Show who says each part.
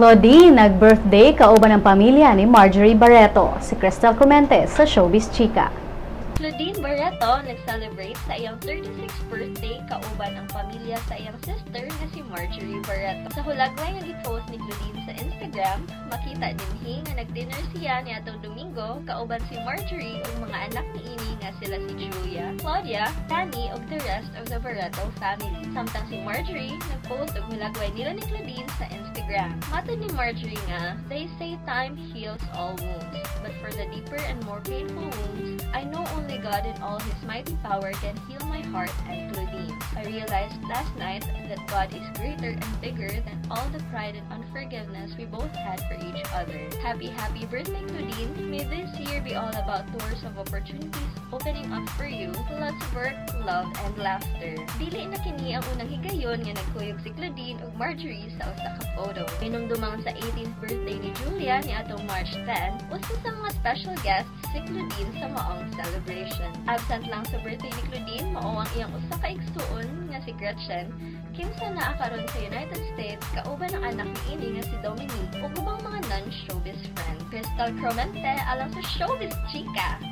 Speaker 1: Claudine nag-birthday kauban ang pamilya ni Marjorie Barreto. Si Crystal Clemente sa Showbiz Chika.
Speaker 2: Claudine Barretto nag-celebrate sa iyang 36th birthday kauban ang pamilya sa iyang sister nga si Marjorie Barretto. Sa hulagway nga gipost ni Claudine sa Instagram, makita dinhi nga nag-dinner siya niadtong Domingo kauban si Marjorie ug mga anak niini nga sila si Julia, Claudia, Danny ug the rest of the Barretto family. Samtang si Marjorie nag-post og hulagway nila ni Claudine sa Instagram. Matod ni Marjorie nga, "They say time heals all wounds, but for the deeper and more painful wounds, I know only God in all His mighty power can heal my heart and Claudine's. I realized last night that God is greater and bigger than all the pride and unforgiveness we both had for each other. Happy, happy birthday, Claudine. May this year be all about doors of opportunities opening up for you, lots of work, love, and laughter." Dili na kini ang unang higayon nga nagkuyog si Claudine ug Marjorie sa usa ka photo. Hinumdumang sa 18th birthday ni Julia niadtong March 10, usa sa mga special guests si Claudine sa maong celebration. Absent lang sa birthday ni Claudine mao ang iyang usa ka igsuon nga si Gretchen, kinsa naa karon sa United States kauban ang anak niini nga si Dominique ug ubang mga non-showbiz friends. Crystal Cromente alang sa Showbiz Chika.